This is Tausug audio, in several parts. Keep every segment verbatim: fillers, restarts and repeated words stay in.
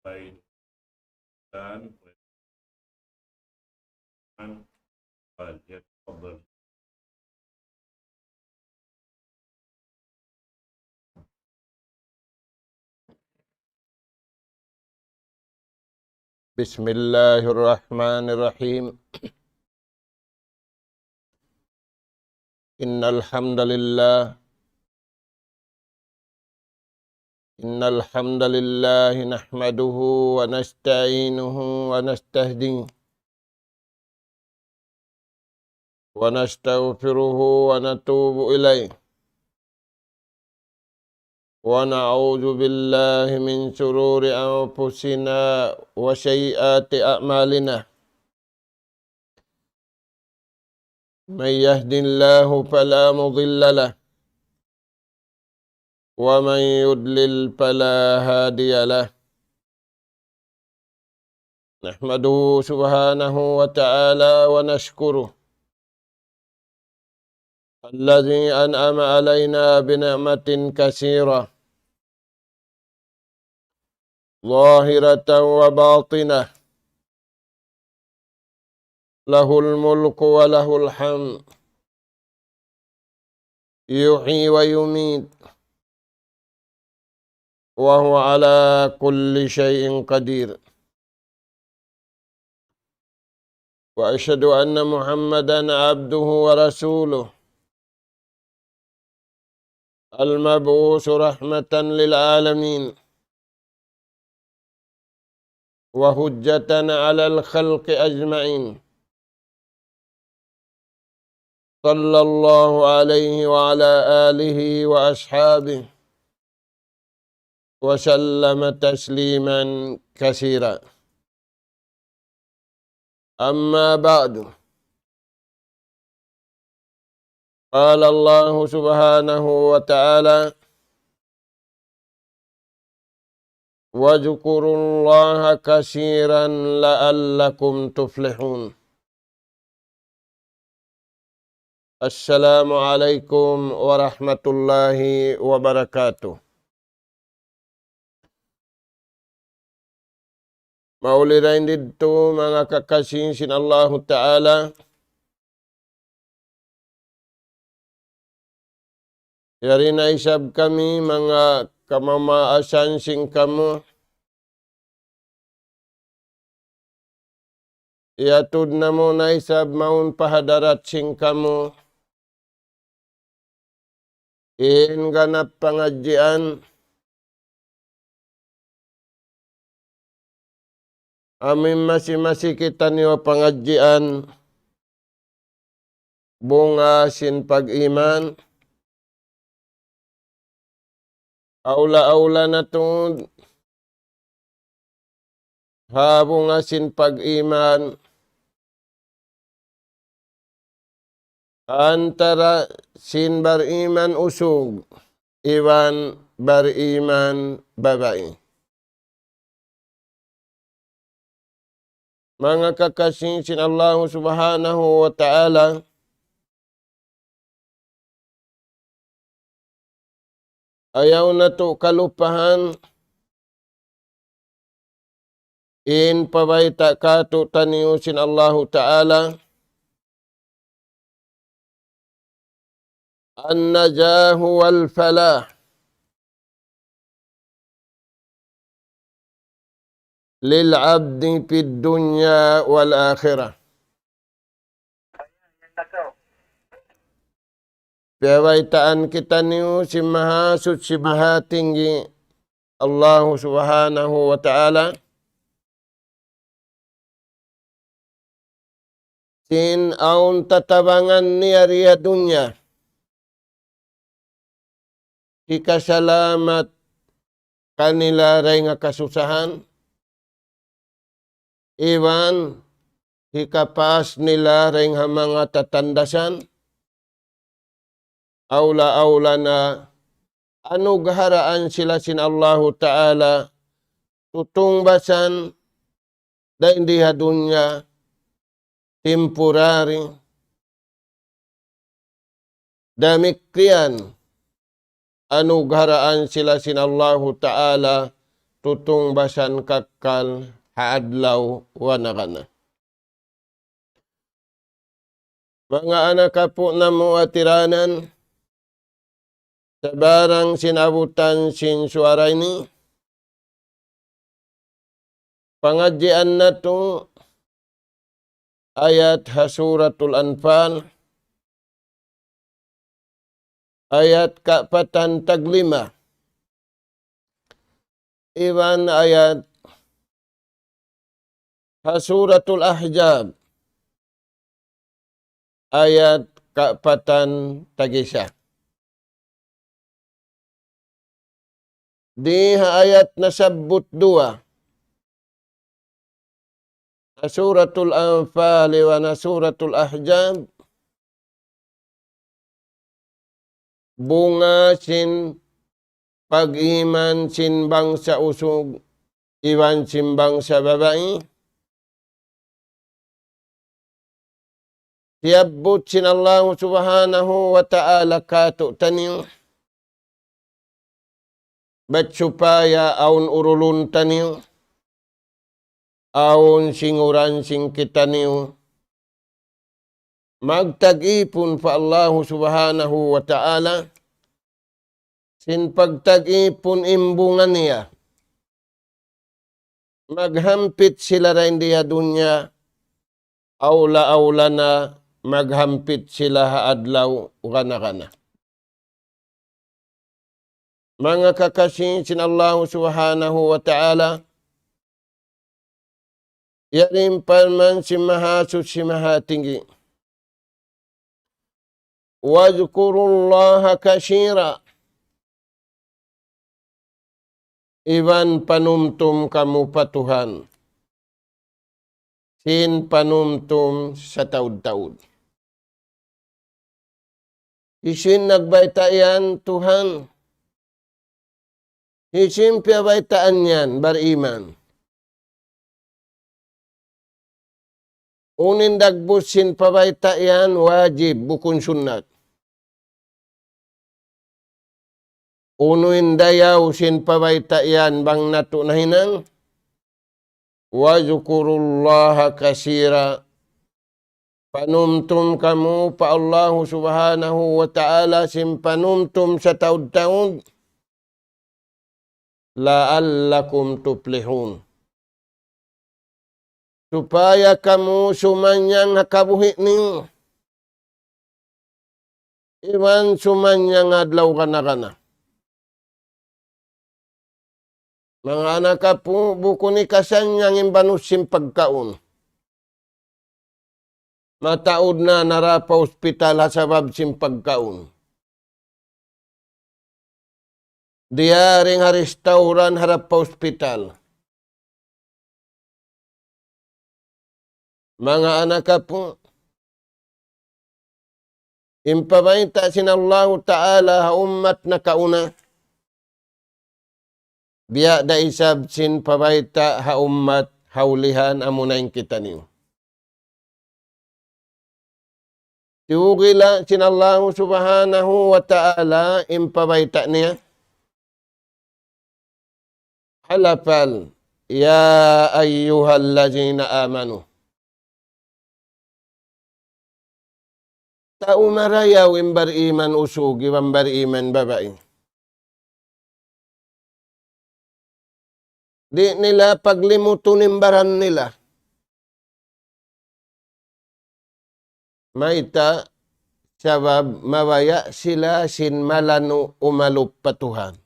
الإسلام والإيمان، فليتفضل. بسم الله الرحمن الرحيم. إن الحمد لله، إن الحمد لله نحمده ونستعينه ونستهديه ونستغفره ونتوب إليه، ونعوذ بالله من شرور أنفسنا وسيئات أعمالنا. من يهد الله فلا مضل له، ومن يضلل فلا هادي له. نحمده سبحانه وتعالى ونشكره، الذي أنعم علينا بنعمة كثيرة، ظاهرة وباطنة، له الملك وله الحمد، يحيي ويميت، وهو على كل شيء قدير. وأشهد أن محمدا عبده ورسوله، المبعوث رحمة للعالمين وحجة على الخلق أجمعين، صلى الله عليه وعلى آله وأصحابه وسلم تسليما كثيرا. أما بعد، قال الله سبحانه وتعالى: واذكروا الله كثيرا لعلكم تفلحون. السلام عليكم ورحمة الله وبركاته. Mauli dayn didtu manga kakasi sin Allahu Ta'ala. Yari na isab kami manga kamamaasan sin kamu. Iyatud namu' na isab mawn pa hadarat sin kamu in ganap pangadjian. Amu in masi-masi kitaniyu pangadjian, bunga sin pag-iman. Awla-awla na tuud ha bunga sin pag-iman, antara sin bariman usug iban bariman babai. Manga kakasi sin Allahu Subhanahu wa Ta'ala, ayaw natu' kalupahan in pabayta' kātu'niyu sin Allahu Ta'ala, النجاح والفلاح للعبد في الدنيا والآخرة. Piyabaytaan kitaniyu sin Mahasuchi Mahatinggi Allahu Subhanahu wa Ta'ala, sin awn tatabangan niya di ha dunya, hikasalamat kanila dayn ha kasusahan, iban hikapas nila dayn ha manga tatandasan, awla-awla na anugharaan sila sin Allahu Ta'ala, tutungbasan dayn di ha dunya, temporary. Damikkiyan anugharaan sila sin Allahu Ta'ala, tutungbasan kakkal ha adlaw gana-gana. Manga anak apu' namu' ha tiranan, sabarang sin abutan sin suwara ini, pangadjian natu' ayat ha Suratul Anfal, ayat kaapatan taglima. Iban ayat ha Suratul Ahzab, ayat kaapatan tagisa. Di ha ayat nasabbut duwa, ha Suratul Anfal iban ha Suratul Ahzab, bunga sin pag-iman sin bangsa usug iban sin bangsa babai. Siyabbut sin Allahu Subhanahu wa Ta'ala kātu'niyu, bat supaya awn urulun taniyu, awn singuran sin kitaniyu magtag-ipun pa Allahu Subhanahu wa Ta'ala, sin pagtag-ipun in bunga niya. Maghampit sila dayn di ha dunya, awla-awla na maghampit sila ha adlaw gana-gana. Manga kakasi sin Allahu Subhanahu wa Ta'ala, yari in parman sin Mahasuchi Mahatinggi, "واذكروا الله كثيرا." Iban panumtum kamu pa Tuhan sin panumtum sataud-taud. Hisiyu in nagbayta' yan? Tuhan. Hisiyu in piyabaytaan yan? Bariman. Unu in dagbus sin pabayta' yan? Wajib, bukun sunnat. Unu in dayaw sin pabayta' yan bang natu' nahinang? "واذكروا الله كثيرا." Panumtum kamu pa Allahu Subhanahu wa Ta'ala sin panumtum sataud-taud. "لعلكم تفلحون." Supaya kamu sumanyang ha kabuhi' niyu iban sumanyang adlaw gana-gana. Manga anak apu', bukun hikasanyang in banus sin pagkaun. Mataud na nara pa hospital ha sabab sin pagkaun. Diyaring ha restaurant harap pa hospital. Manga anak apu', in pabayta' sin Allahu Ta'ala ha ummat nakauna, biya' da isab sin pabayta' ha ummat ha ulihan, amuna in kitaniyu. Tiyugila' sin Allahu Subhanahu wa Ta'ala in pabayta' niya ha lapal, "يا أيها الذين آمنوا." Tau marayaw in bariman usug iban bariman babai. Di' nila paglimutun in baran nila. Mayta'? Sabab mabaya' sila sin malanu' umalup pa Tuhan.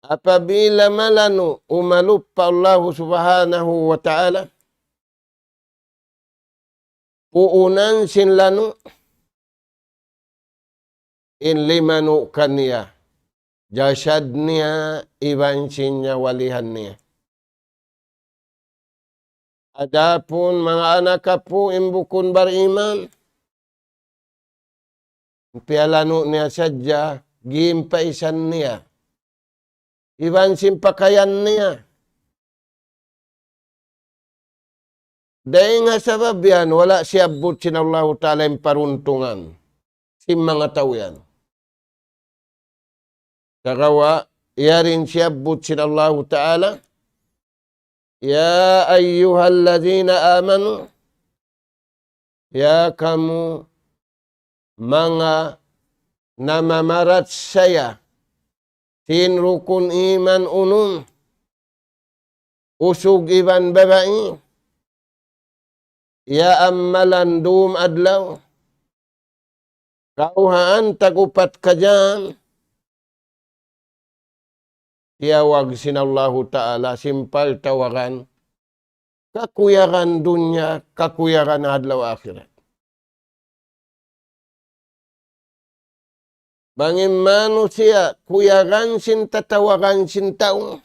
Apabila malanu' umalup pa Allahu Subhanahu wa Ta'ala, puunan sin lanu' in limanu' kaniya, jasad niya iban sin nyawalihan niya. Adapun manga anak apu' in bukun bariman, piyalanu' niya sadja, gimpaisan niya iban sin pakayan niya. Dayn ha sabab yan, wala' siyabbut sin Allahu Ta'ala in paruntungan sin manga tau yan. Sagawa' Yari in siyabbut sin Allahu Ta'ala, يا أيها الذين آمنوا, ya kamu manga namamarachaya sin rukun iman unum, usug iban babai, ya ammalan dum adlaw, kawhaan tag-upat kajam, tiyawag sin Allahu Ta'ala, simpal tawagan, kakuyagan dunya, kakuyagan adlaw akhirat. Bang in manusiya' kuyagan sin tatawagan sin tau,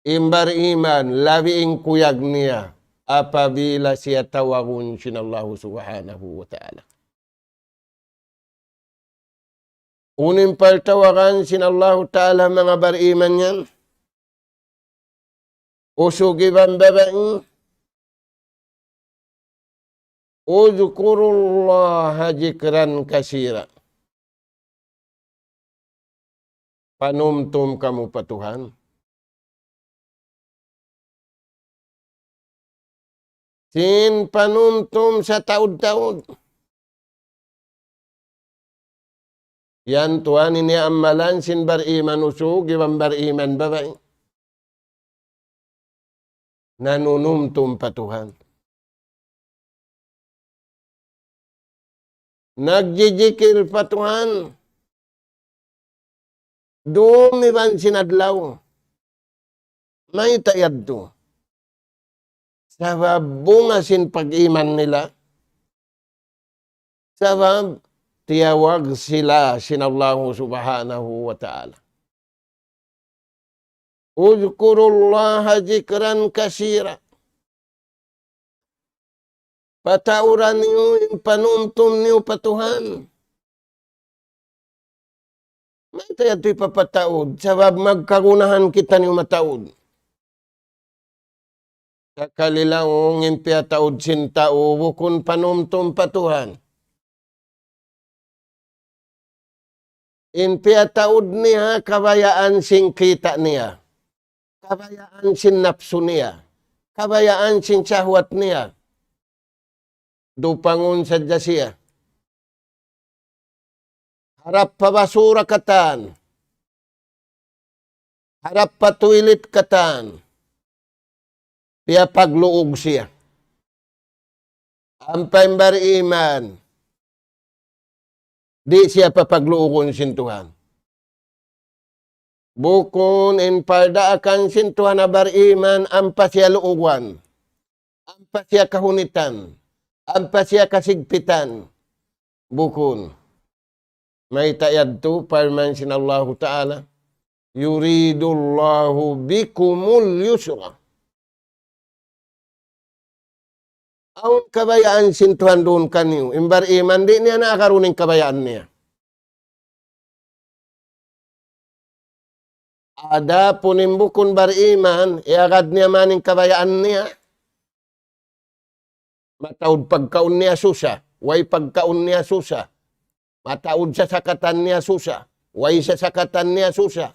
in bar-iman, labi in kuyag niya apabila siya tawagun sin Allahu Subhanahu wa Ta'ala. Unu in pagtawagan sin Allahu Ta'ala manga bar-iman yan? Usug iban babai, اذكروا الله ذكرا كثيرا. Panumtum kamu pa Tuhan. Sin panumtum sataud-taud. Yan tuwan ini amalan sin bar-iman usug iban bar-iman babai. Nanunumtum pa Tuhan. Nagjijikil pa Tuhan. Dum iban sin adlaw. Mayta' yadtu? Sabab bunga sin pag-iman nila. Sabab tiyawag sila sin Allahu Subhanahu wa Ta'ala. اذكروا الله ذكرا كثيرا. Patauran niyu in panumtum niyu pa Tuhan. Mayta' yadtu hipapataud? Sabab magkagunahan kitaniyu mataud. Sakali laung in piyataud sin tau bukun panumtum pa Tuhan. In piyataud niya kabayaan sin kita' niya, kabayaan sin napsu niya, kabayaan sin sahwat niya. Dupangun sadja siya. Harap pa basura katan. Harap pa toilet katan. Piyapagluug siya. Ampa in bar-iman, di' siya papagluugun sin Tuhan. Bukun in pardaakan sin Tuhan ha bar-iman, ampa siya luugan, ampa siya kahunitan, ampa siya kasigpitan. Bukun. Mayta' yadtu? Parman sin Allahu Ta'ala, يريد الله بكم اليسر. Awn kabayaan sin Tuhan duun kaniyu. In bar-iman di' niya naagarun in kabayaan niya. Adapun in bukun bar-iman, iyagad niya man in kabayaan niya. Mataud pagkaun niya susa, way pagkaun niya susa. Mataud sasakatan niya susa, way sasakatan niya susa.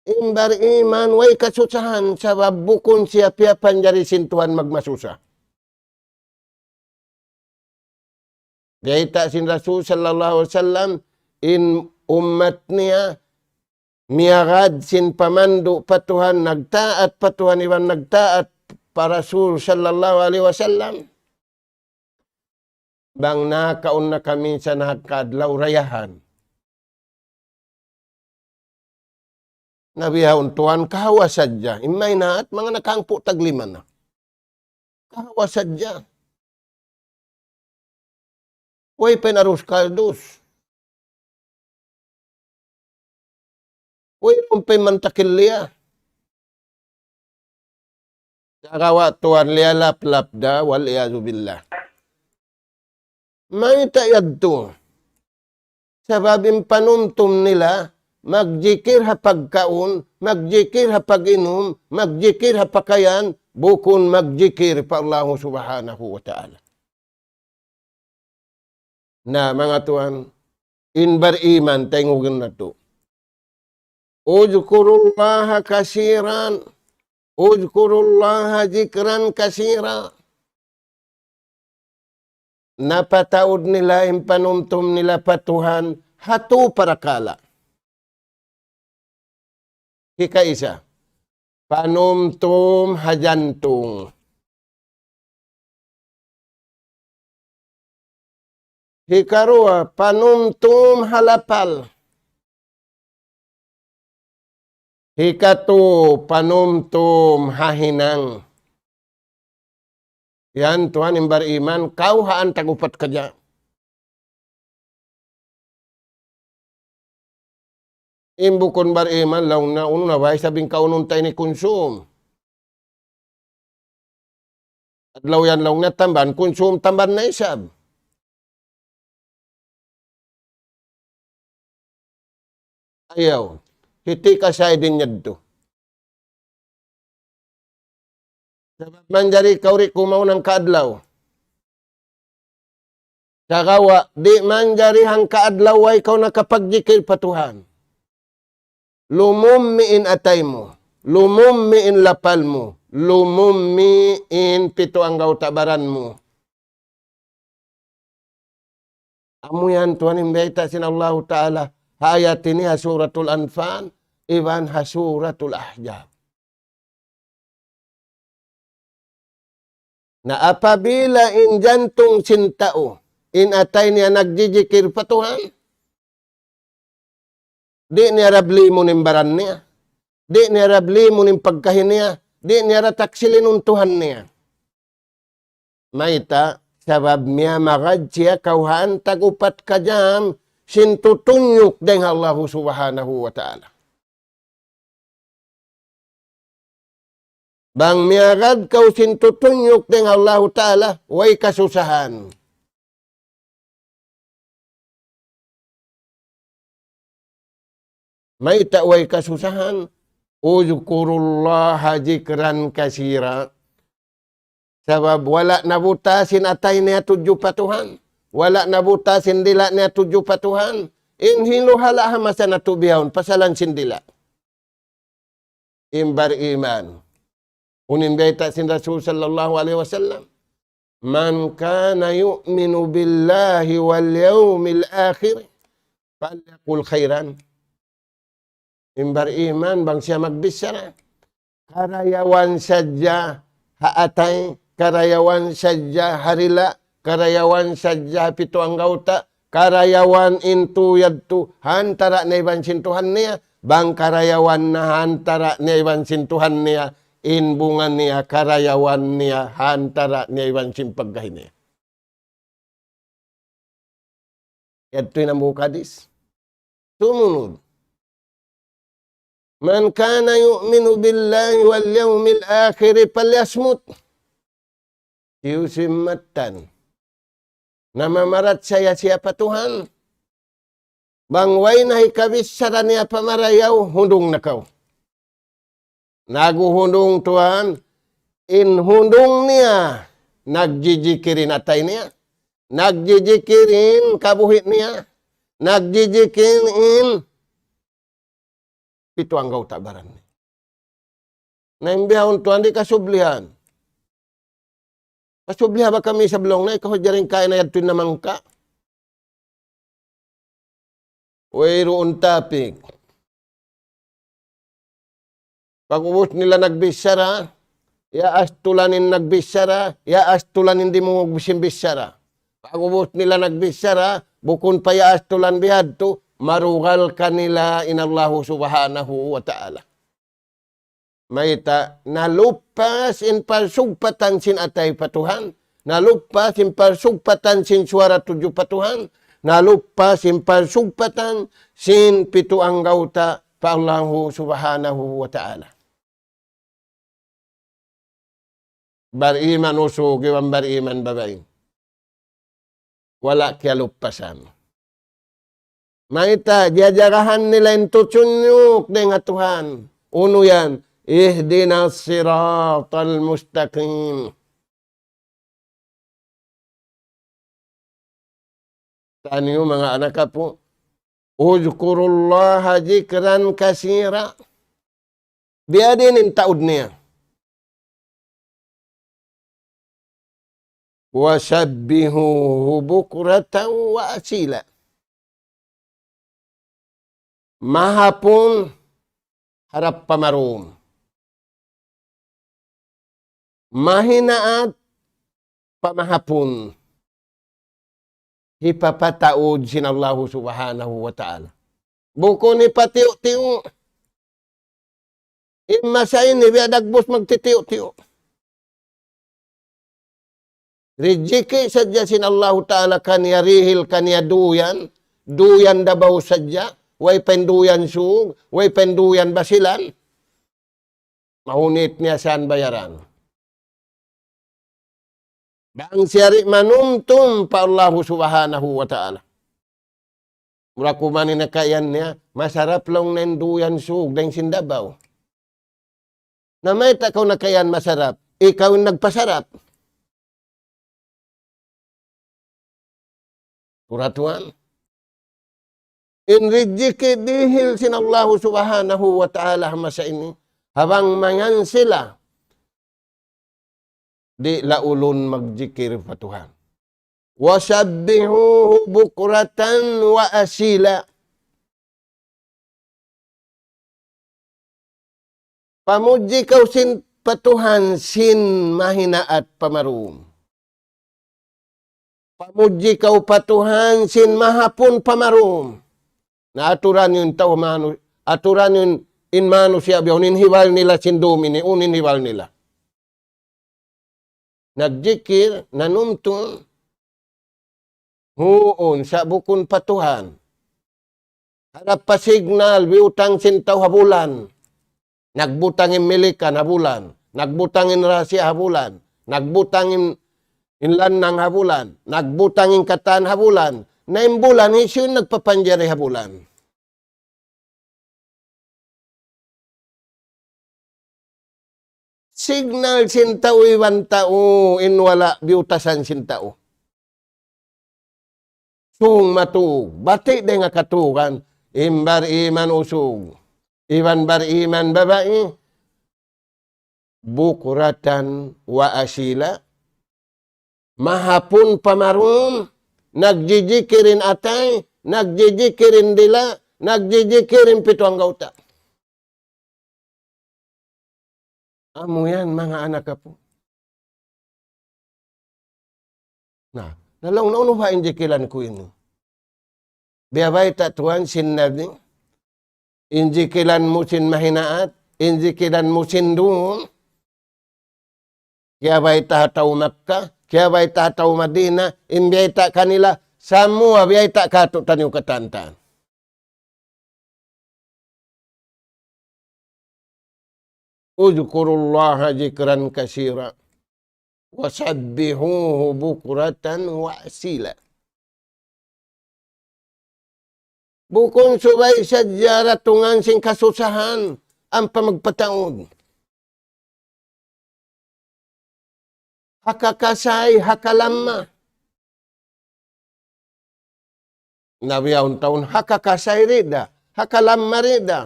In bar-iman way kasusahan, sabab bukun siya piyapanjari sin Tuhan magmasusa. Biyayta' sin Rasul sallallahu alayhi wasallam, in ummat niya miyagad sin pamandu' pa Tuhan, nagtaat pa Tuhan iban nagtaat pa Rasul sallallahu alayhi wasallam, bang nakaun na kaminsan ha adlaw dayahan. Na bihaun tuwan, kahawa sadja. In maynaat, manga nakahangpu' taglima na. Kahawa sadja. Way pa in arus kaldus. Way pa in mantakilya. Sagawa' tuwan liyalaplap da, والعياذ بالله. Mayta' yadtu? Sabab in panumtum nila, magjikil ha pagkaun, magjikil ha pag-inum, magjikil ha pakayan, bukun magjikil pa Allahu Subhanahu wa Ta'ala. Na, manga tuwan, in bar-iman, tayngugan natu'. اذكروا الله كثيرا. اذكروا الله ذكرا كثيرا. Napataud nila in panumtum nila pa Tuhan ha tū parakala'. Hikaisa, panumtum ha jantung. Hikaruwa, panumtum ha lapal. Hikatū, panumtum ha hinang. Yan tuwan in bariman, kaw ha antag upat kaja. In bukun bariman, laung niya, unu na ba isab in kaunun ta ini kunsum. Adlaw yan laung niya tamban, kunsum tamban na isab. Ayaw, hiti ka sa idin yadtu. Sabab manjari kaw di' kumaun hangka adlaw. Sagawa', di' manjari hangka adlaw way kaw nakapagjikil pa Tuhan. Lumummi in atay mu, lumummi in lapal mu, lumummi in pitu anggawta' baran mu. Amu yan tuwan in bayta' sin Allahu Ta'ala ha ayat ini ha Suratul Anfal, iban ha Suratul Ahzab. Na apabila in jantung sin tau, in atay niya nagjijikil pa Tuhan, di' niya rablimun in baran niya, di' niya rablimun in pagkahi niya, di' niya rataksilin in Tuhan niya. Mayta', sabab miyamagad siya kaw ha antag upat ka jam sin tutunyuk dayn ha Allahu Subhanahu wa Ta'ala. Bang miyagad kaw sin tutunyuk dayn ha Allahu Ta'ala, way kasusahan. Mayta' way kasusahan? اذكروا الله ذكرا كثيرا. Sabab wala' nabuta' sin atay niya tudju pa Tuhan. Wala' nabuta' sin dila' niya tudju pa Tuhan. In hiluhala' ha masa natu' bihaun, pasalan sin dila'. In bariman. Unu in bayta' sin Rasul sallallahu alayhi wasallam, من كان يؤمن بالله واليوم الآخر فليقل خيرا. In bariman bang siya magbichara, karayawan sadja ha atay, karayawan sadja ha dila', karayawan sadja ha pitu anggawta', karayawan in tū yadtu ha antara' niya iban sin Tuhan niya, bang karayawan na ha antara' niya iban sin Tuhan niya, in bunga niya karayawan niya ha antara' niya iban sin pagkahi niya. Yadtu in hambuuk hadis. Sumunud. من كان يؤمن بالله واليوم الآخر فليصمت. Hisiyu-siyu in mattan namamarachaya siya pa Tuhan, bang way na hikabichara niya pa marayaw, hundung na kaw. Naghuhundung tuwan, in hundung niya, nagjijikil in atay niya, nagjijikil in kabuhi' niya, nagjijikil in pitu anggawta' baran niya. Na in bihaun tuwan di' kasublihan. Kasublihan ba kami sa' laung niya, ikaw jaring kaina yadtu in namangka'. Wayruun tapik. Pag'ubus nila nagbichara, iyaastulan in nagbichara, iyaastulan in dimungug sin bichara. Pag'ubus nila nagbichara, bukun pa iyaastulan bihadtu, marugal kanila in Allahu Subhanahu wa Ta'ala. Mayta', naluppas in parsugpatan sin atay pa Tuhan, naluppas in parsugpatan sin suwara tudju pa Tuhan, naluppas in parsugpatan sin pitu anggawta' pa Allahu Subhanahu wa Ta'ala. Bariman usug iban bariman babai. Wala' kiyaluppasan. Mayta', jajagahan nila in tutunyuk dayn ha Tuhan. Unu yan? اهدنا الصراط المستقيم. Taniyu manga anak apu', اذكروا الله ذكرا كثيرا. Biya' diin in taud niya. وسبحوه بكرة وأصيلا. Mahapun harap pa marum. Mahinaat pa mahapun. Hipapataud sin Allahu Subhanahu wa Ta'ala. Bukun hipatiyu'-tiyu'. In masa ini, biya' dagbus magtitiyu'-tiyu'. Rijiki sadja sin Allahu Ta'ala kaniya dihil, kaniya duyan, duyan Davao sadja, way pa in duyan Sug, way pa in duyan Basilan. Mahunit niya san bayaran. Bang siya di' manumtum pa Allahu Subhanahu wa Ta'ala. Mura kuman in nakayan niya, masarap laung na in duyan Sug dayn sin Davao. Na mayta' kaw nakayan masarap, ikaw in nagpasarap. Kuratuan. In rijiki dihil sin Allahu Subhanahu wa Ta'ala ha masa ini. Ha bang mayan sila, di' laulun magjikir pa Tuhan. وسبحوه بكرة وأصيلا. Pamudji kaw sin pa Tuhan sin mahinaat pa marum. Pamudji kaw pa Tuhan sin mahapun pa marum. Na aturan in tau manu-, aturan in, in manusiya' biya' unu in hibal nila sin dum ini, unu in hibal nila. Nagjikir, nanumtum, huun, sa' bukun pa Tuhan. Harap pa signal, biyutang sin tau ha bulan. Nagbutang in Milikan ha bulan. Nagbutang in Russia ha bulan. Nagbutang in, in lannang ha bulan. Nagbutang in katan ha bulan. Na in bulan, hisiyu in nagpapanjari ha bulan? Signal sin tau iban tau in wala' biyutasan sin tau. Sung matug, bati' dayn ha katugan, in bar-iman usug, iban bar-iman babai, بكرة وأصيلا, mahapun pa marum, nagjijikir in atay, nagjijikir in dila', nagjijikir in pitu anggawta'. Amu yan, manga anak apu. Na, na laung na unu ba in jikilan ku ini? Biya' bayta' tuwan sin Nabi, in jikilan mu sin mahinaat, in jikilan mu sin duun. Kiyabayta' ha tau Makkah, kiyabayta' ha tau Madinah, in biyayta' kanila, samuwa biyayta' katu'taniyu katantan. اذكروا الله ذكرا كثيرا وسبحوه بكرة وأصيلا. Bukun subay sadja datungan sin kasusahan, ampa magpataud. Ha kakasay, ha kalamma. Na biya' yaun taun, ha kakasay di' da, ha kalamma di' da.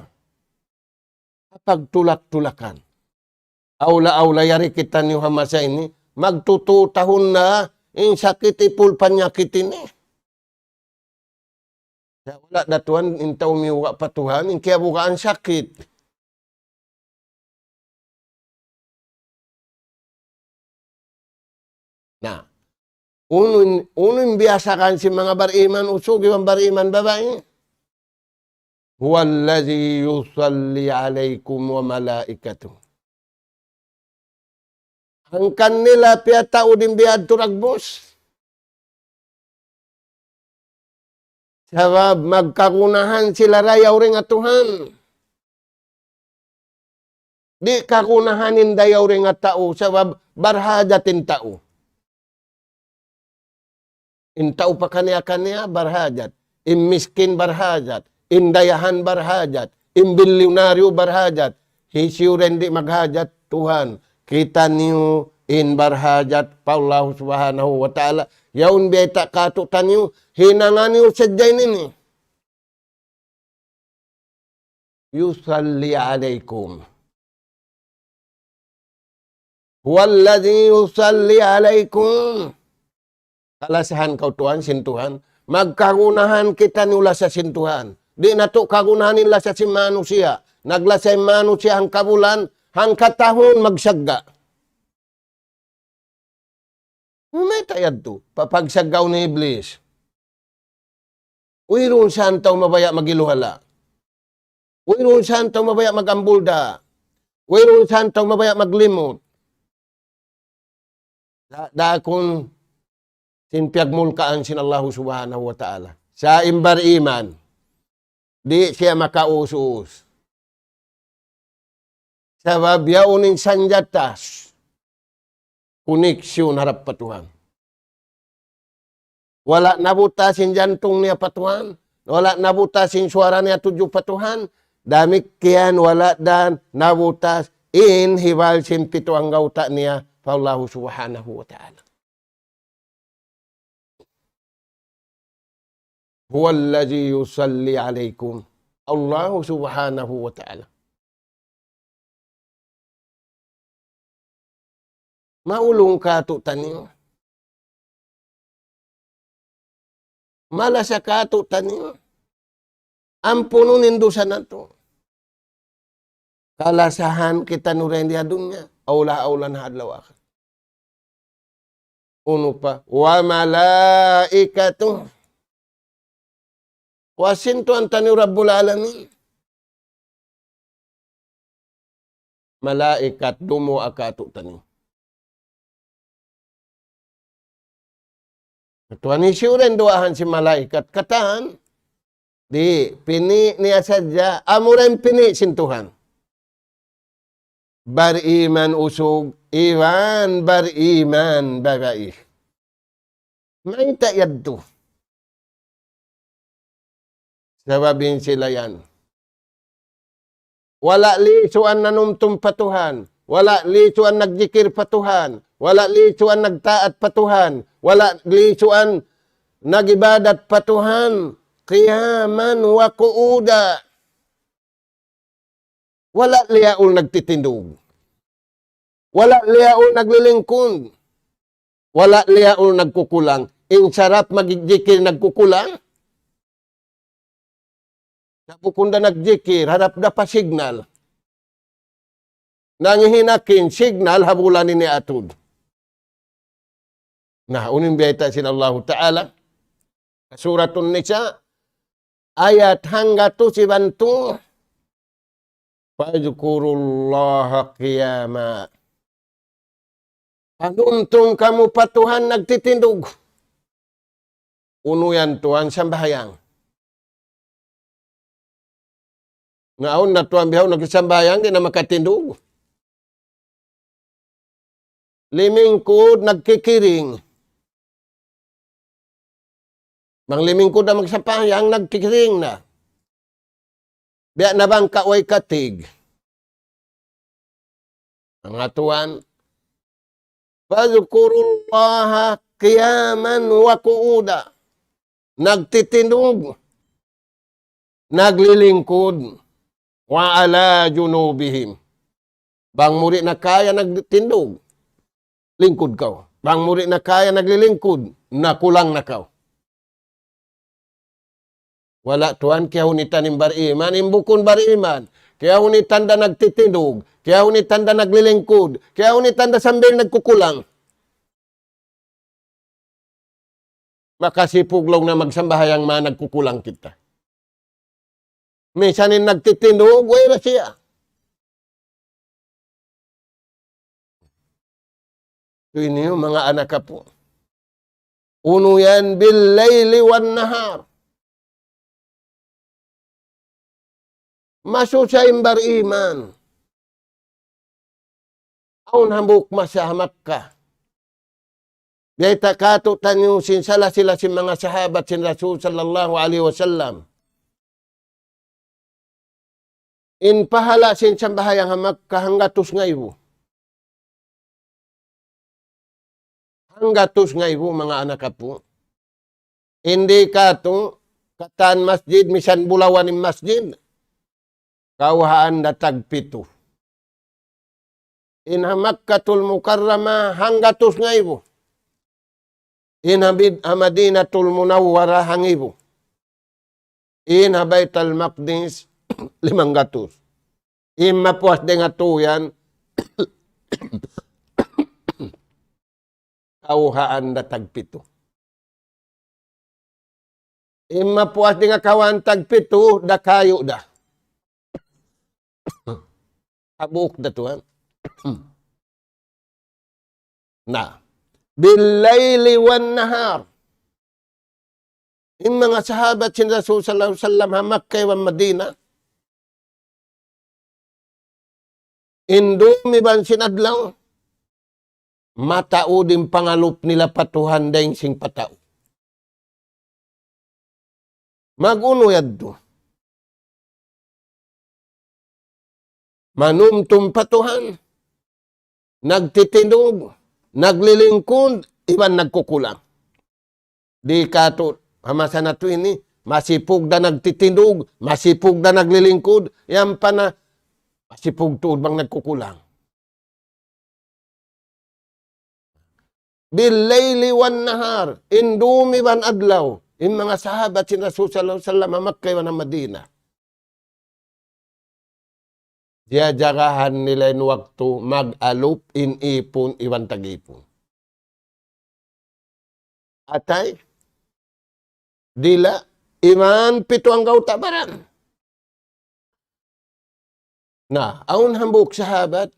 Ha pagtulak-tulakan. Awla-awla yari kitaniyu ha masa ini, magtutu tahun na, in sakit ipul panyakit ini. Sa' wala' da tuwan in tau miyuga' pa Tuhan, in kiyabugaan sakit. Na, unu in, unu in biyasahan sin manga bariman usug iban bariman babai. هو الذي يصلي عليكم وملائكته. Hangkan nila piyataud in biyadtu dagbus. Sabab magkagunahan sila dayaw dayn ha Tuhan. Di' kagunahan in dayaw dayn ha tau, sabab barhajat in tau. In tau pakaniya-kaniya barhajat. In miskin barhajat. In dayahan barhajat. In bilyonaryo barhajat. Hisiyu da in di' maghajat? Tuhan. Kitaniyu in barhajat pa Allah Subhanahu wa Ta'ala. Yaun biyayta' katu'taniyu, hinanga niyu sadja ini. يصلي عليكم. هو الذي يصلي عليكم. Kalasahan kaw Tuhan, sin Tuhan. Magkagunahan kita niyu lasa sin Tuhan. Di' natu' kagunahan in lasa sin manusiya'. Naglasa in manusiya' hangka bulan, hangka tahun magsagga'. Mayta' yadtu? Papagsaggaun hi Iblis. Wayruun sa in tau mabaya' mag-iluhala'. Wayruun sa in tau mabaya' mag-ambulda. Wayruun sa in tau mabaya' maglimut. Da-, daakun sin piyagmulkaan sin Allahu Subhanahu wa Ta'ala. Sa' in bariman, di' siya makauus-uus. Sabab yaun in sanjata, koneksyon harap pa Tuhan. Wala' nabutas in jantung niya pa Tuhan. Wala' nabutas in suwara niya tudju pa Tuhan. Damikkiyan wala' da nabutas in hibal sin pitu anggawta' niya pa Allahu Subhanahu wa Ta'ala. هو الذي يصلي عليكم. Allahu Subhanahu wa Ta'ala. Maulung kātu'niyu. Malasa kātu'niyu. Ampunun in dusa natu'. Kalasahan kitaniyu dayn di ha dunya. Awla-awla na ha adlaw akhirat. Unu pa? وملائكته. Wa sin Tuhan taniyu Rabbul Alamin. Malaikat dumuwaa kātu'niyu. Tuhan, hisiyu da in duwaahan sin malaikat katan? Di', pini' niya sadja, amura in pini' sin Tuhan. Bariman usug, iban bariman babai. Mayta' yadtu? Sabab in sila yan. Wala' lisuan nanumtum pa Tuhan. Wala' lisuan nagjikir pa Tuhan. Wala' lisuan nagtaat pa Tuhan. Wala' lisuan nagibadat pa Tuhan. قياما وقعودا. Wala' liyaul nagtitindug. Wala' liyaul naglilingkud. Wala' liyaul nagkukulang. In sarap magjikir nagkukulang. Sa' bukun da nagjikir, harap da pa signal. Nangihinang in signal ha bulan ini atud. Na, unu in biyayta' sin Allahu Ta'ala. Suratun Nisa, ayat hanggatus iban tū. فاذكروا الله قياما. Panumtum kamu pa Tuhan nagtitindug. Unu yan Tuhan? Sambahayang. Na awn na Tuhan bihaun nagsambahayang, di' na makatindug. Limingkud, nagkikiring. Bang limingkud na magsambahayang, nagkikiring na. Biya' na bang ka way katig. Manga tuwan, فاذكروا الله قياما وقعودا. Nagtitindug, naglilingkud, وعلى جنوبهم. Bang mu di' na kaya nagtindug, lingkud kaw. Bang mu di' na kaya naglilingkud, nakulang na kaw. Wala' tuwan kiyahunitan in bariman, in bukun bariman. Kiyahunitan da nagtitindug, kiyahunitan da naglilingkud, kiyahunitan da sambil nagkukulang. Makasipug laung na magsambahayang man nagkukulang kita. Misan in nagtitindug, way ra siya. Ini manga anak apu'. Unu yan بالليل والنهار. Masusa in bariman. Awn hambuuk masa ha Makkah. Biyayta' kātu'niyu sin sala sila sin manga sahabat sin Rasul sallallahu alayhi wasallam. In pahala' sin sambahayang ha Makkah hanggatus ngaibu. Hanggatus ngaibu manga anak apu'. Di' kātu', katan masjid, misan bulawan in masjid. Kawhaan da tagpitu. In ha Makkatul Mukarramah hanggatus ngaibu. In ha Mid-, ha Madinatul Munawwarah hangibu. In ha Baitul Maqdis limanggatus. In mapuas dayn ha tū yan, kawhaan da tagpitu. In mapuas dayn ha kawhaan tagpitu, da kayu' da. Habuk da tuwan. Na. Bil layli wan nahar. In manga sahabat sin Rasul sallallahu alayhi wasallam ha Makkah iban Madinah, in dum iban sin adlaw, mataud in pangalup nila pa Tuhan dayng sin pa tau. Mag-unu yadtu? Manumtum pa Tuhan, nagtitindug, naglilingkud, iban nagkukulang. Di' katu', ha masa natu' ini, masipug da nagtitindug, masipug da naglilingkud, yan pa na, masipug tuud bang nagkukulang. Bil layli wan nahar, in dum iban adlaw, in manga sahabat sin Rasul sallallahu alayhi wasallam ha Makkah iban ha Madinah. Jajagahan nila in waktu mag-alup in ipun iban tag-ipun. Atay, dila', iban pitu anggawta' baran. Na, awn hambuuk sahabat,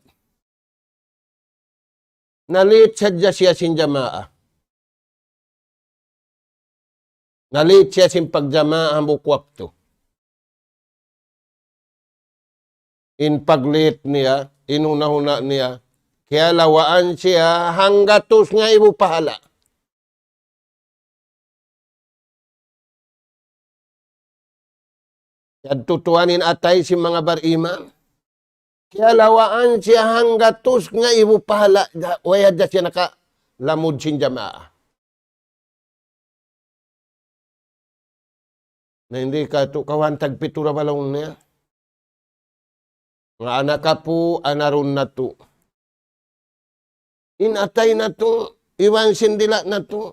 na-late sadja siya sin jamaa. Na-late siya sin pagjamaa hambuuk waktu. In pag-late niya, in huna'-huna' niya, kiyalawaan siya hanggatus ngaibu pahala'. Yadtu tuwan in atay sin manga bariman. Kiyalawaan siya hanggatus ngaibu pahala', ga-, way hadja siya nakalamud sin jamaa. Na, di' katu' kawhaan tagpitu ra ba laung niya. Manga anak apu', anarun natu'. In atay natu', iban sin dila' natu',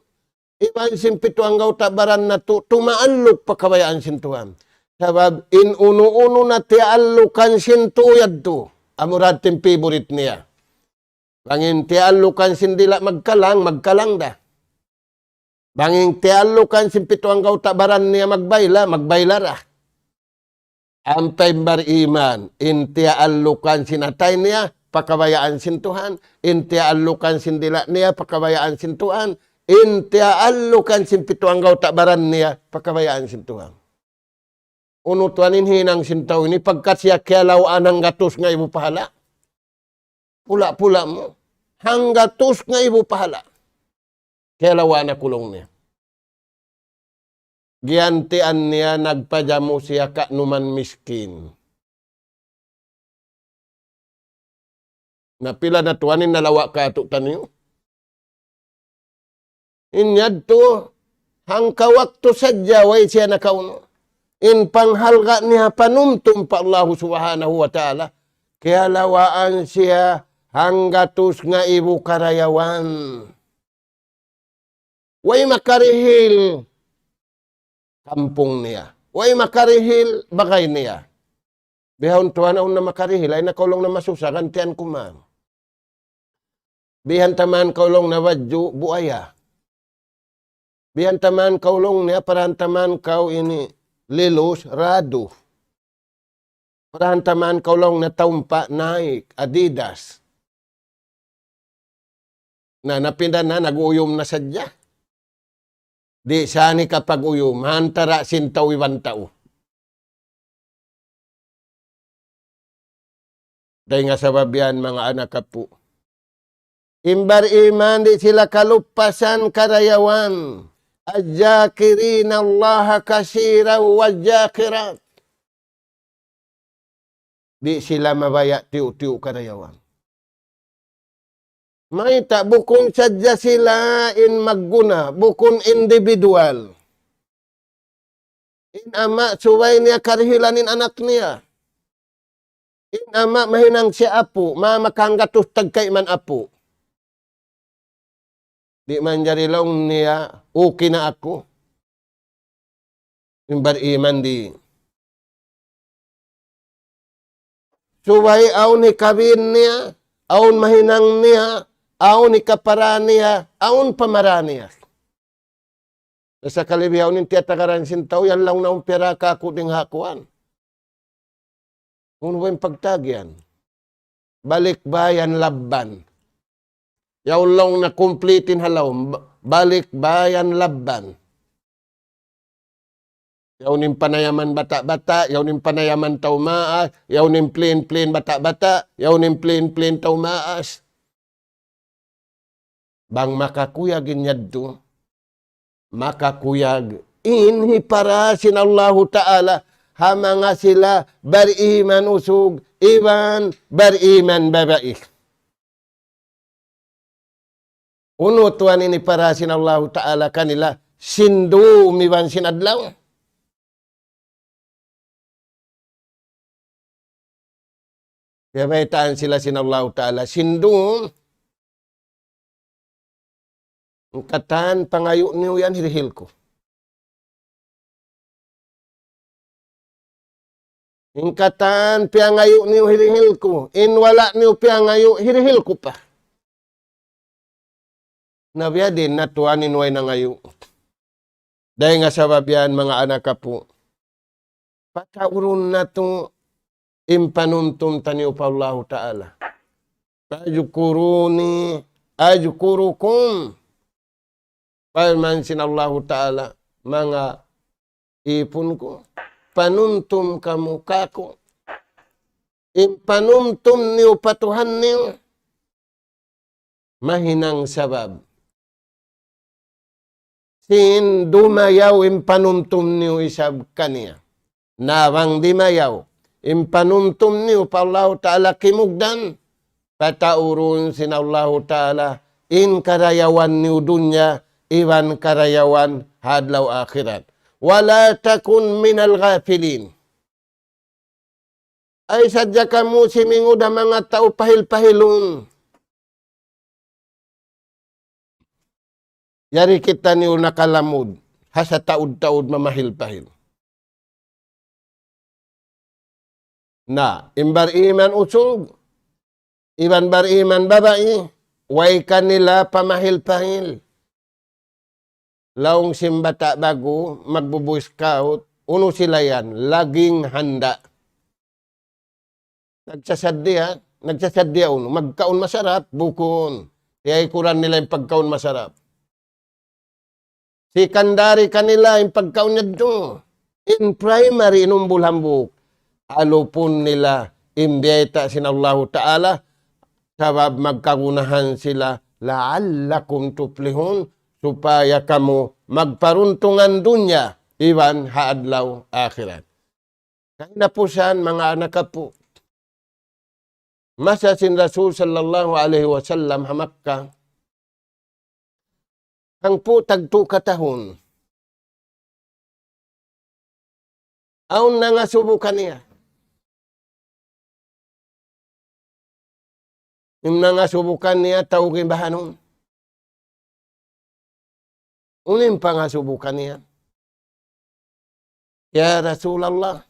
iban sin pitu anggawta' baran natu', tumaalluk pa kabayaan sin Tuhan. Sabab in unu-unu na tiyaallukan sin tau yadtu, amura hāti in favorite niya. Bang in tiyaallukan sin dila' magkalang, magkalang da. Bang in tiyaallukan sin pitu anggawta' baran niya magbayla, magbayla da. Ampa in bariman, in tiyaallukan sin atay niya, pa kabayaan sin Tuhan, in tiyaallukan sin dila' niya, pa kabayaan sin Tuhan, in tiyaallukan sin pitu anggawta' baran niya, pa kabayaan sin Tuhan. Unu tuwan in hinang sin tau ini, pagka siya kiyalawaan hanggatus ngaibu pahala'. Pula-pula mu. Hanggatus ngaibu pahala'. Kiyalawaan aku laung niya. Giyantian niya, nagpajamu siya ka'numan miskin. Na pila na tuwan in nalawa' katu' taniyu. In yadtu, hangka waktu sadja way siya nakaunu. In panghalga' niya panumtum pa Allahu Subhanahu wa Ta'ala, kiyalawaan siya hanggatus ngaibu karayawan. Way makarihil kampung niya. Way makarihil bagay niya. Bihaun tuwan awn na makarihil, ay nakaulung na masusa, gantian ku man. Bihan taman kaulung na wadju, buaya. Bihan taman kaulung niya, parahan taman kaw ini, lilus, radu. Parahan taman kaulung na taumpa, Nike, Adidas. Na, napinda na, nag-uyum na sadja. Di' sa ni kapag-uyum, ha antara' sin tau iban tau. Dayn ha sabab yan, manga anak apu'. In bariman di' sila kalupasan karayawan. الذاكرين الله كثيرا والذاكرات. Di' sila mabaya' tiyu'-tiyu' karayawan. Mayta', bukun sadja sila in magguna, bukun individual. In ama' subay niya karihilan in anak niya. In ama' mahinang siya apu', ma-, makahanggatus tagkaiman apu'. Di' manjari laung niya, okay na aku. In bariman di'. Subay awn hikabin niya, awn mahinang niya, awn hikapara niya, awn pamara niya. Sakali bihaun in tiyatagaran sin tau, yan laung na umpira ka aku ding hakuan. Unu ba in pagtagian? Balikbayan labban. Yaun laung na kumplitin halaum. Ba-, balikbayan labban. Yaun in panayaman bata'-bata', yaun in panayaman tau maas, yaun in plin-plin bata'-bata', yaun in plin-plin tau maas. Bang makakuyag in yadtu, makakuyag in hipara sin Allahu Ta'ala ha manga sila bariman usug iban bariman babai. Unu tuwan in hipara sin Allahu Ta'ala kanila sin dum iban sin adlaw. Kiyabaytaan sila sin Allahu Ta'ala sin dum, in katan pangayu' niyu yan hirihil ku. In katan piyangayu' niyu hirihil ku. In wala' niyu piyangayu' hirihil ku pa. Na biya' diin na tuwan in way nangayu'. Dayn ha sabab yan, manga anak apu', pataurun natu' in panumtum taniyu pa Allahu Ta'ala. فاذكروني أذكركم. Parman sin Allahu Ta'ala, manga ipun ku, panumtum kamu kaku'. In panumtum niyu pa Tuhan niyu, mahinang sabab sin dumayaw in panumtum niyu isab kaniya. Na bang dimayaw in panumtum niyu pa Allahu Ta'ala kimugdan, pataurun sin Allahu Ta'ala in karayawan niyu dunya iban karayawan ha adlaw akhirat. ولا تكن من الغافلين. Ay sadja kamu simingud ha manga tau pahil-pahilun. Yari kitaniyu nakalamud ha sataud-taud mamahil-pahil. Na, in bariman usug iban bariman babai, way kanila pamahil-pahil. Laung sin bata' ba'gu magbu-Boy Scout, unu sila yan, laging handa. Nagsasaddiya, nagsasaddiya unu, magkaun masarap, bukun. Tiyaykuran nila in pagkaun masarap. Sikandari kanila in pagkaun yadtu. In primary, in umbul hambuuk. Alupun nila in biyayta' sin Allahu Ta'ala, sabab magkagunahan sila, لعلكم تفلحون, supaya kamu magparuntungan dunya iban ha adlaw akhirat. Kahinapusan, manga anak apu'. Masa sin Rasul sallallahu alayhi wasallam ha Makkah, hangpu' tagtu katahun. Awn nangasubu kaniya. In nangasubu kaniya, tau gibahanun. Unu in pangasubu kaniya? Ya Rasulullah,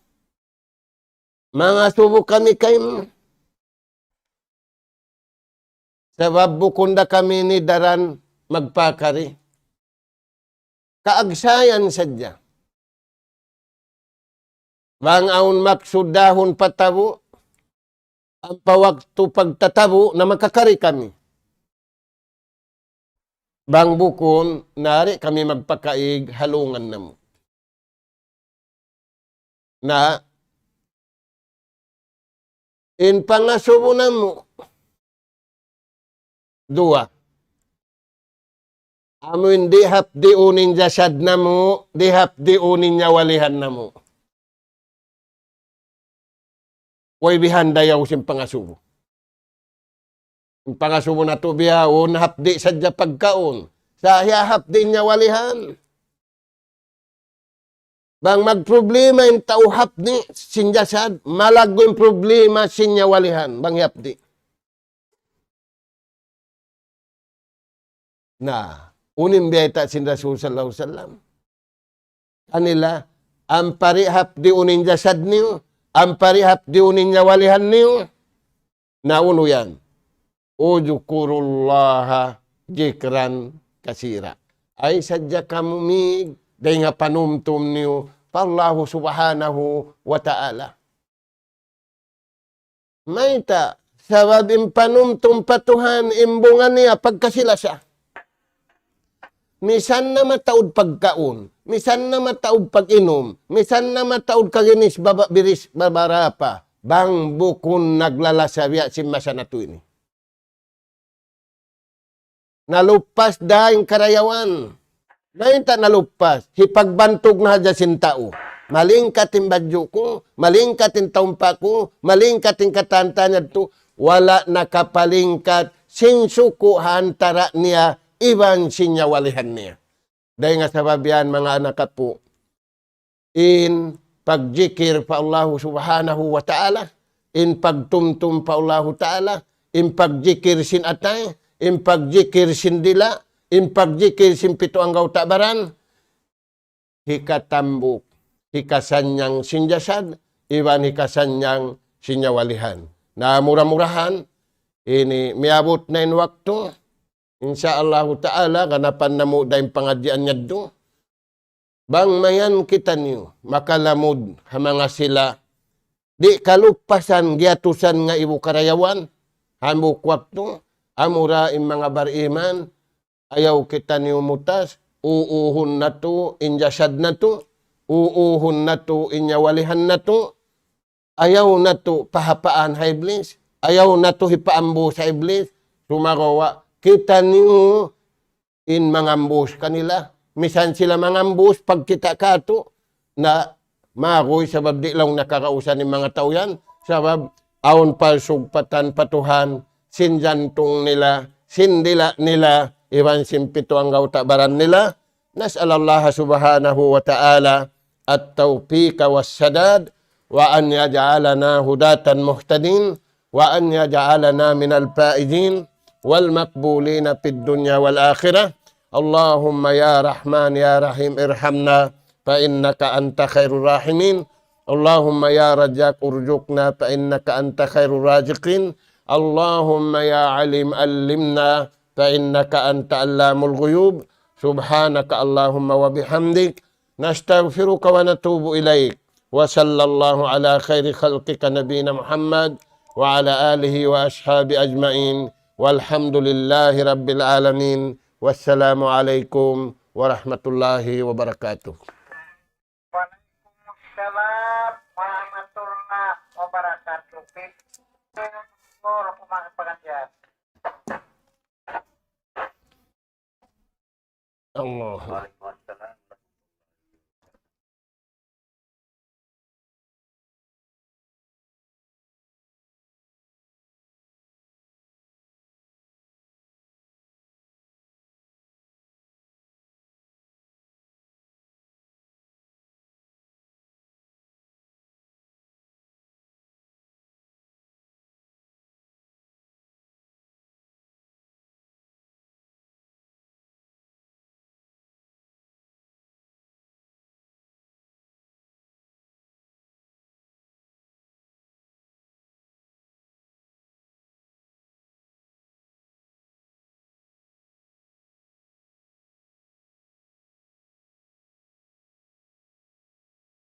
mangasubu kami kaymu. Sabab bukun da kami ini daran magpakari. Kaagsayan sadja. Bang awn maksud dahun patabu', ampa waktu pagtatabu' na makakari kami. Bang bukun, nari kami magpakaig ha lungan namu'. Na, in pangasubu namu', duwa. Amu in dihapdiun in jasad namu', dihapdiun in nyawalihan namu'. Way bihan dayaw sin pangasubu. In pangasubu natu' bihaun, hapdi' sadja pagkaun. Sa' hiyahapdi' in nyawalihan. Bang magproblema in tau hapdi' sin jasad, malaggu' in problema sin nyawalihan, bang hapdi'. Na, unu in biyayta' sin Rasul sallallahu alayhi wasallam kanila, ampari hapdiun in jasad niyu, ampari hapdiun in nyawalihan niyu. Na unu yan? اذكروا الله ذكرا كثيرا. Ay sadja kamu mig, dayn ha panumtum niyu pa Allahu subhanahu wa ta'ala. Mayta', sabab in panumtum pa Tuhan, in bunga niya pagkasi-lasa. Misan na mataud pagkaun, misan na mataud pag-inum, misan na mataud kaginis baba-, biris babarapa, bang bukun naglalasa biya' sin masa natu' ini. Naluppas da in karayawan. Mayta' naluppas? Hipagbantug na hadja sin tau. Malingkat in badju' ku, malingkat in taumpa' ku, malingkat in katan-katan yadtu, wala' nakapalingkat sin suku' ha antara' niya iban sin nyawalihan niya. Dayn ha sabab yan, manga anak apu', in pagjikir pa Allahu subhanahu wa ta'ala, in pagtumtum pa Allahu ta'ala, in pagjikir sin atay, in pagjikir sin dila', in pagjikir sin pitu anggawta' baran, hikatambuk, hikasannyang sin jasad, iban hikasannyang sin nyawalihan. Na mura-murahan, ini miyabut na in waktu, insya Allahu ta'ala, ganapan namu' da in pangadjian yadtu. Bang mayan kitaniyu makalamud ha manga sila di' kaluppasan, giyatusan ngaibu karayawan, hambuuk waktu, amura in manga bariman, ayaw kitaniyu mutas, uuhun natu' in jasad natu', uuhun natu' in nyawalihan natu', ayaw natu' pahapaan ha Iblis, ayaw natu' hipaambus ha Iblis, sumagawa' kitaniyu in mangambus kanila. Misan sila mangambus pagkita' katu', na maguy sabab di' laung nakakausan in manga tau yan. Sabab awn palsugpatan pa Tuhan, sin jantung nila, sin dila' nila, iban sin pitu anggawta' baran nila. نسأل الله سبحانه وتعالى التوفيق والسداد، وأن يجعلنا هداة مهتدين، وأن يجعلنا من الفائزين والمقبولين في الدنيا والآخرة. اللهم يا رحمن يا رحيم ارحمنا فإنك أنت خير الراحمين. اللهم يا رزاق ارزقنا فإنك أنت خير الرازقين. اللهم يا عليم علمنا فإنك أنت علام الغيوب. سبحانك اللهم وبحمدك، نستغفرك ونتوب إليك. وصلى الله على خير خلقك نبينا محمد وعلى آله وأصحابه أجمعين. والحمد لله رب العالمين. والسلام عليكم ورحمة الله وبركاته. Waalaikumsalam warahmatullahi wabarakatuh. Picture ko, mga pangadyan. Allah.